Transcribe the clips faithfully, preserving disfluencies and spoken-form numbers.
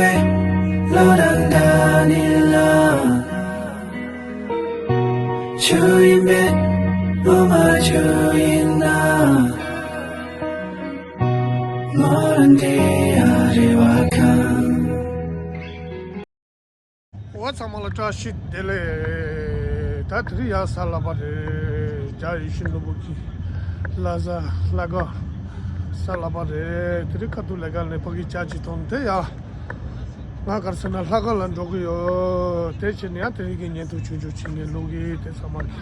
བློ་དང་འདྲ་ནི་ལ། ཆུ་ཡིན་པས་བློ་མ་ཆུ་ཡིན་ན། མོ་རང་འདྲེ་ཡ་རེ་བ་ཁང་། འོ་ཚང་མ་ལ་བཀྲ་ཤིས་བདེ་ལེགས། ད་དེ་རིང་ཡ་གཟའ་ལྷག་པ་རེད། རྒྱལ་བ་ཡིད་བཞིན་ནོར་བུ་གི་བླ་གཟའ་ལྷག་དཀར་གཟའ་ལྷག་པ་རེད། དེ་རིང་ཁ་ཐུག་ལས་ཀ་ནས་ཕ་གི་ཇ་ཅིག་འཐུང་དེ་ཡ། ང་ག་རེ་ཟེར་ན་ལྷག་དཀར་ལ་འགྲོ་གི་ཡོད། དེ་བྱས་ནས་ཡང་དེ་རིང་གི་བརྙན་ཐུང་ཆུང་ཆུང་བྱས་ནས་བླུག་གི། དེ་ཚང་མ་གི་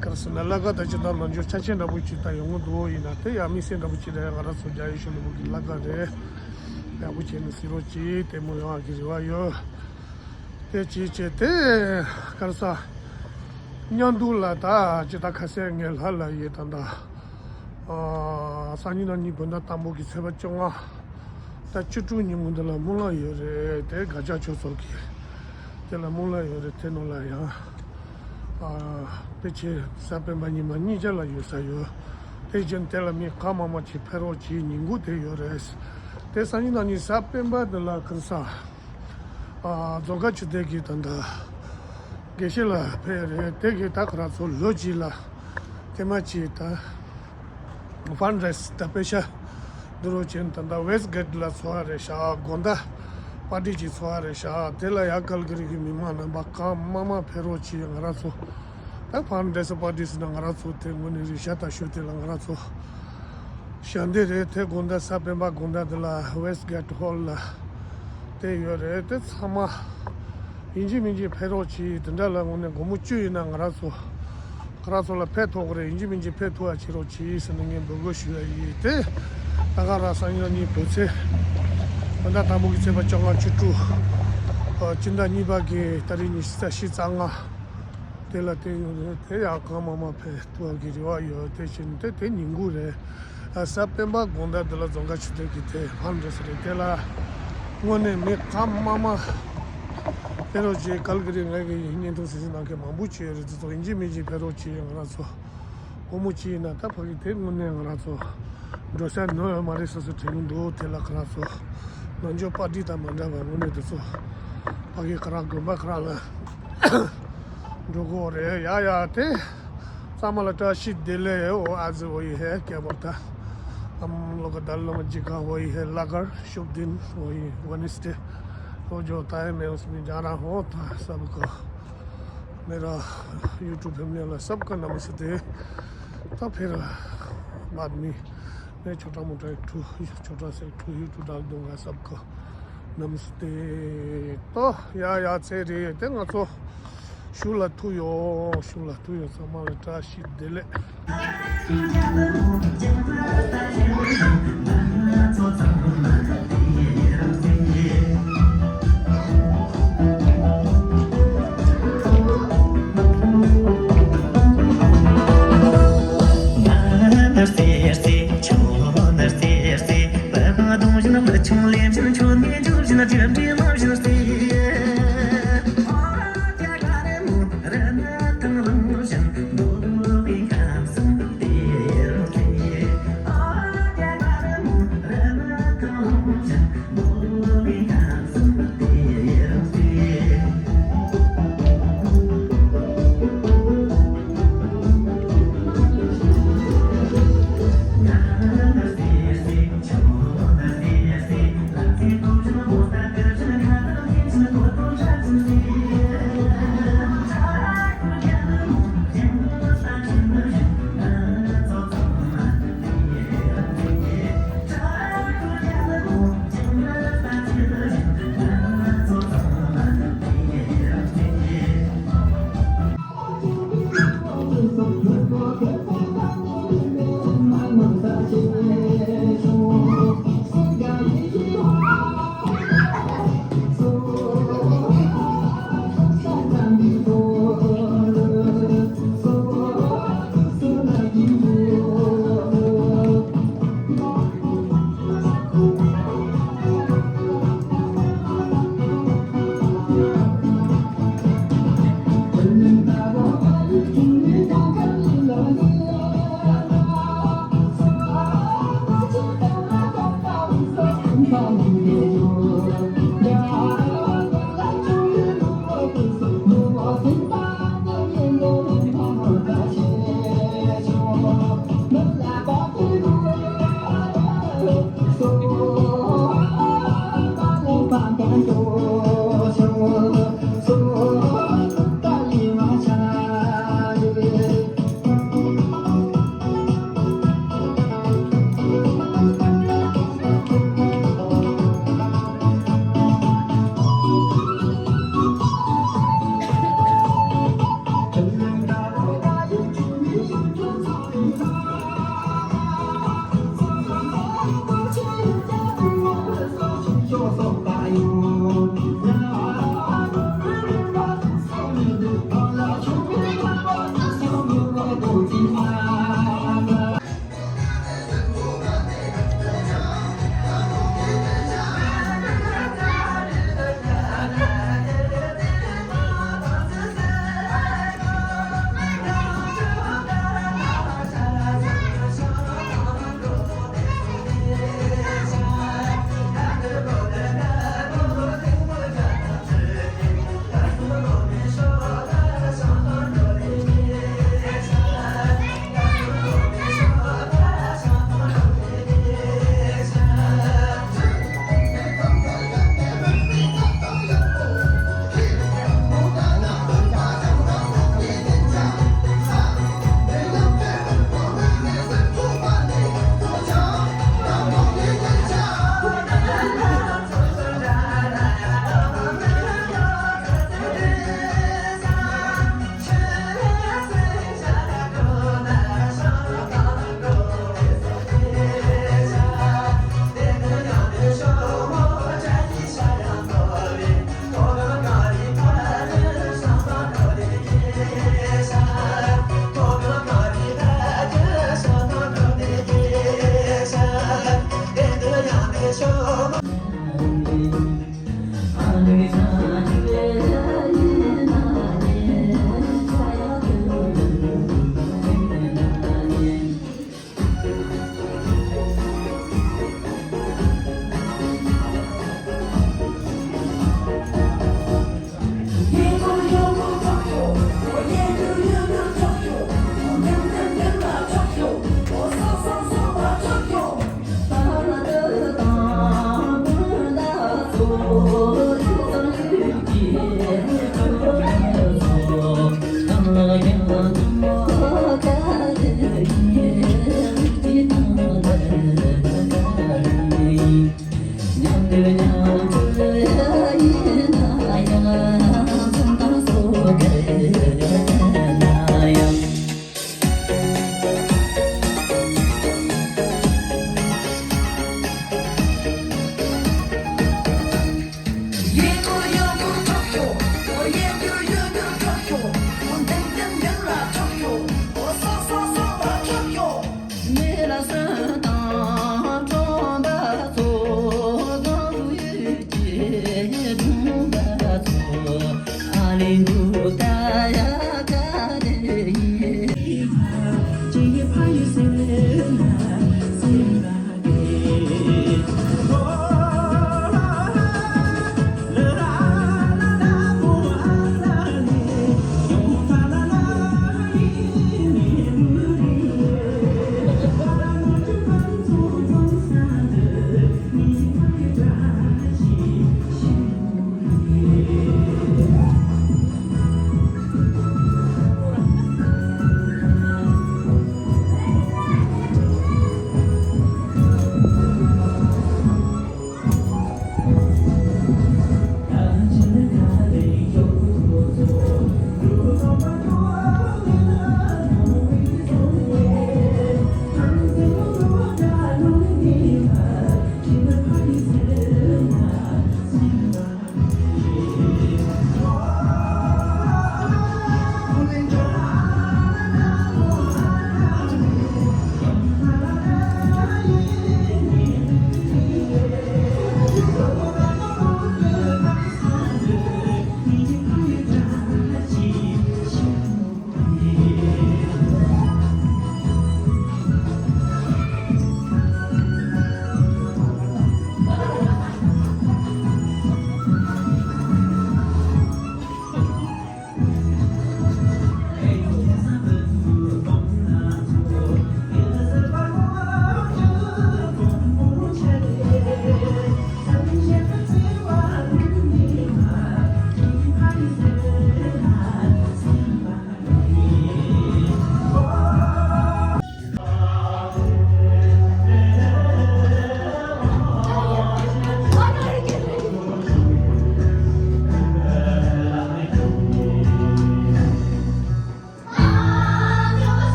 ག་རེ་ཟེར་ན་ལྷག་དཀར་ད་ཅི་ད་ནམ་རྒྱུན་ཆ་ཆེན་འདྲ་པོ་ཅིག་ད་ཡོང་གི་འདུག་ཡིན་ན་དེ་ཡང་དམིགས་བསལ་འདྲ་པོ་ཅིག་རེད། ང་རང་ཚོ་རྒྱལ་བ་ཡིད་བཞིན་ནོར་བུ་གི་ལྷག་དཀར་རེད། ཡག་པོ་བྱས་ནས་གཟིགས་རོགས་གྱིས། ལྟད་མོ་ཡོང་བ་གི་རེ་བ་ཡོད། དེ་བྱས་བྱས་དེ་ག་རེ་ཟ། མཉམ་དུ་ལ་ད་ཅི་ད་ཁ་སང་ངའི་ལྷ་ལ་ཡི་ད་ད། ཨ། སང་ཉིན་གནངས་ཉིན་བོད་ཟླ་དང་པོ་གི་ཚེས་པ་བཅོ་ལྔ། ད་བཅུ་དྲུག་ཉིན་མོ་འདི་ལ་སྨོན་ལམ་ཡོད་རེད། དེ་དགའ་ཆགས་ཆོས་ཚོགས་ཀྱི་དེ་ལ་སྨོན་ལམ་ཡོད་རེད། དེ་ནང་ལ་ཡང་། ཨ། དཔེ་ཆའི་གཟའ་སྤེན་པ་ཉི་མ་གཉིས་ཆ་ལ་ཡོད་ས་ཡོད། དེ་བཞིན་དེ་ལ་མི་གང་མང་མང་ཅིག་ཕེབས་རོགས་གྱིས། ཉིན་གུང་དེ་ཡོད་རེད། དེ་སང་ཉིན་གནངས་ཉིན་གཟའ་སྤེན་པ་འདི་ལ་ག་རེ་ཟ། ཨ། རྫོང་དཀར་ཆོས་སྡེ་གི་ད་ལྟ་དགེ་བཤེས་ལགས་ཕེབས་རེད། དེ་གིས་ད་ཁོ་རང་ཚོ་ལོ་གཅིག་ལ་ཐེངས་མ་གཅིག་ད་ཕན་རེ་སི་ད་དཔེ་ཆ་བསྡུ་རོགས་བྱས་ནས་ད་ལྟ་ཝེ་སི་གེ་ཊི་ལ་ཚོགས་པ་རེད་ཤག་དགོང་དག་པར་ཊི་ཅིག་ཚོགས་པ་རེད་ཤག་དེ་ལ་ཡ་ཀལ་ག་རི་གི་མི་མང་རྣམ་པ་གང་མང་མང་ཕེབས་རོགས་གྱིས། ང་རང་ཚོ་ད་ཕན་རེ་སི་པར་ཊི་ཟེར་ན་ང་རང་ཚོ་དེ་དངོས་གནས་རེད་ཤག་ད་ཞོ་དེ་ལ་ང་རང་ཚོ་ཞལ་འདེབས་རེད། དེ་དགོང་དག་གཟའ་སྤེན་པ་དགོང་དག་དེ་ལ་ཝེ་སི་གེ་ཊི་ཧོལ་ལ་དེ་ཡོད་རེད། དེ་ཚང་མ་ཡིན་གཅིག་མིན་གཅིག་ཕེབས་རོགས་གྱིས། དེ་འདྲ་ལ་དངོས་གནས་སྒོར་མོ་བཅུ་ཡིན་ན་ང་རང་ཚོ་ཁོ་རང་ཚོ་ལ་ཕེབས་ཐུབ་ཀྱི་རེད། ཡིན་གཅིག་མིན་གཅིག་ཕེབས་ཐུབ་པ་བྱེད་རོགས་གྱིས་ཟེར་ནས་ངས་འབོད་སྐུལ་ཞུ་ཡ་ཡིན། དེ་ད་ག་རང་སང་ཉིན་གནངས་ཉིན་བོད་ཚེས་བོད་ཟླ་དང་པོ་གི་ཚེས་པ་བཅོ་ལྔ་བཅུ་དྲུག་ཨ། སྤྱི་ཟླ་གཉིས་པ་གི་ཏ་རིག་ཉི་ཤུ་རྩ་བཞི་རྩ་ལྔ། དེ་ལ་བརྟེན་ཡོང་དུས་དེ་ཡང་གང་མང་མང་ཕེབས་ཐུབ་པ་གི་རེ་བ་ཡོད། དེ་བཞིན་དེ་དེ་ཉིན་གུང་རེད། ཨ། གཟའ་སྤེན་པ་དགོང་དག་དེ་ལ་རྫོང་དཀར་ཆོས་སྡེ་གི་དེ་ཕན་རེ་སི་རེད། དེ་ལ་དངོས་གནས་མི་གང་མང་མང་ཕེབས་རོགས་བྱས། ཀལ་ག་རི་ངའི་གི་བརྙན་ཐུང་གཟིགས་གཟིགས་གནང་མཁན་མང་པོ་ཅིག་ཡོད་རེད། དེ་ཚོ་ཡིན་གཅིག་མིན་གཅིག་ཕེབས་རོགས་བྱས། ང་རང་ཚོ་སྒོར་མོ་གཅིག་ཡིན་ན་ད་ཕ་གི་དེ་དངོས་གནས་ང་རང་ཚོ་འགྲོ་ས་ནོར་ཡོད་མ་རེད་བསམ་བསམ་དྲན་གྱི་འདུག་དེ་ལ་ཁོ་རང་ཚོ་ནམ་རྒྱུན་པར་ཊི་དང་མ་འདྲ་བ་དངོས་གནས་དེ་ཚོ་ཕ་གི་ཁོ་རང་དགོན་པ་ཁོ་རང་ལ་འགྲོ་གི་ཡོད་རེད། ཡ་ཡ་དེ་ཚང་མ་ལ་བཀྲ་ཤིས་བདེ་ལེགས། वो आज वही है, क्या बोलता, हम लोग का धर्म जी का वही है, लगर, शुभ दिन, वही वेडनेसडे, वो जो होता है, मैं उसमें जा रहा हूँ। तो सबको मेरा YouTube फैमिली वाला सबका नमस्ते। तो फिर बाद में मैं छोटा मोटा एक ठो, छोटा सा एक ठो YouTube डाल दूंगा। सबको नमस्ते। तो या याद से रे ते ང་ཚོ་ཤུགས་ལ་ཐུག་ཡོང་། ཤུགས་ལ་ཐུག་ཡོང་། ཚང་མ་ལ་བཀྲ་ཤིས་བདེ་ལེགས།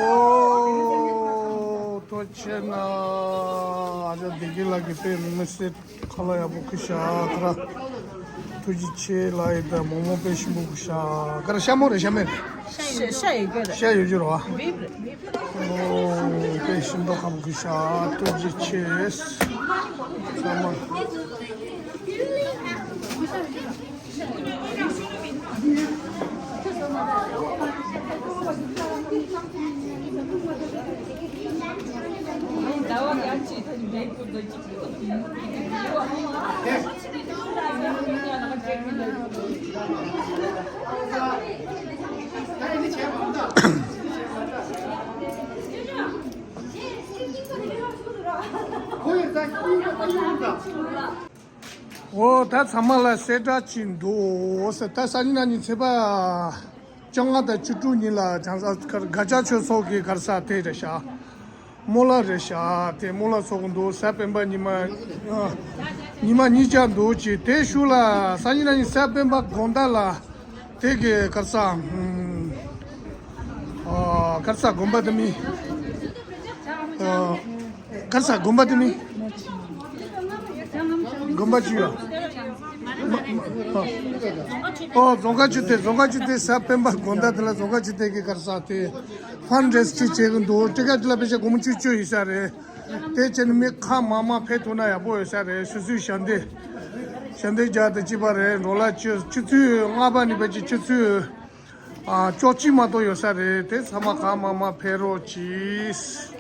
ཨོ། ཐུགས་རྗེ་ཆེ་གནང་། ཨ་ཅག་བདེ་སྐྱིད་ལགས་ཀྱིས་དཔེ་མི་སྲིད་ཁ་ལག་ཡག་པོ་ཁུར་ཤག་ཁ་ར། ཐུགས་རྗེ་ཆེ་ལགས། ཡིན་ད་མོག་མོག་དཔེ་ཞིམ་པོ་ཁུར་ཤག་ཁ་ར། ཤ་མོག་རེད་ཤ་མེད་རེད། ཤ་ཡོད་རྒྱུ་རེད། ཤ་ཡོད་རྒྱུ་རེད་བ། ཨོ། དཔེ་ཞིམ་མདོག་ཁ་པོ་ཁུར་ཤག་ཐུགས་རྗེ་ཆེ། ཚང་མ། འོ་ད་ཚང་མ་ལ་གསལ་བསྒྲགས་ཅིག་འདུག་ཟེར། ད་སང་ཉིན་གནངས་ཉིན་ཚེས་པ་བཅོ་ལྔ་དང་བཅུ་དྲུག་ཉིན་ལ་བྱང་ས་ག་རྒྱ་ཆོས་ཚོགས་ཀྱི་ག་རེ་ཟེར་དེ་རེད་ཤག་སྨོན་ལམ་རེད་ཤག་དེ་སྨོན་ལམ་ཚོགས་ཀྱི་འདུག་གཟའ་སྤེན་པ་ཉི་མ། ཨ། ཉི་མ་གཉིས་ཆ་འདུག་ཅེས་དེ་ཤུལ་ལ་སང་ཉིན་གནངས་ཉིན་གཟའ་སྤེན་པ་དགོང་དག་ལ་དེ་གི་ག་རེ་ཟེར། ཨ། ག་རེ་ཟེར་དགོན་པ་དེ་མིང་། ཨ། ག་རེ་ཟེར་དགོན་པ་དེ་མིང་། དགོན་པ་ཅི་ཡ། ཨོ། རྫོང་དཀར་ཆོས་སྡེ། རྫོང་དཀར་ཆོས་སྡེ། གཟའ་སྤེན་པ་དགོང་དག་དེ་ལ་རྫོང་དཀར་ཆོས་སྡེ་གི་ག་རེ་ཟེར་དེ་ཕན་ཌེ་སི་ཅིག་བྱེད་ཀྱི་འདུག་སྤྲེལ་ཀ་དེ་ལ་ཕལ་ཆེར་སྒོར་མོ་བཅུ་བཅུ་ཡོད་ས་རེད། དེ་བྱས་ནས་མི་ཁག་མང་མང་ཕེབས་ཐུབ་ན་ཡག་པོ་ཡོད་ས་རེད། སོ་སོའི་ཞལ་འདེབས། ཞལ་འདེབས་རྒྱག་དང་བཅས་པ་རེད། འགྲོ་ལ་ཆུ་ཆུ་ཚོད་ལྔ་པ་ནས་ཕལ་ཆེར་ཆུ་ཚོད། ཨ། བཅུ་གཅིག་མ་གཏོགས་ཡོད་ས་རེད། དེ་ཚང་མ་གང་མང་མང་ཕེབས་རོགས་གྱིས།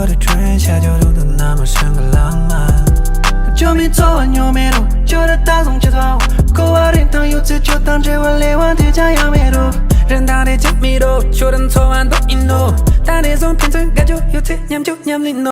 བོད་དུ་ཁྲོན་ཤར་རྒྱུ་རུ་དུ་ན་མ་ཧྲང་གི་ལང་མ། ཅོ་མི་ཚོ་བ་ཉོ་མེ་རུ་ཅོ་ར་ད་སོང་ཅི་ཚོ་གོ་བ་རིན་ཐང་ཡོད་ཚེ་ཅོ་དང་འབྲེལ་བ་ལེ་བ་དེ་ཅང་ཡང་མེ་རུ་རིན་ཐང་རེ་ཅི་མི་རུ་ཅོ་ར་ཚོ་བ་འདོག་ཡིན་ནོ། ད་ནས་བཟུང་ཕན་ཚུན་དགའ་རྒྱུ་ཡོད་ཚེ་མཉམ་རྒྱུ་མཉམ་ལེན་ནོ།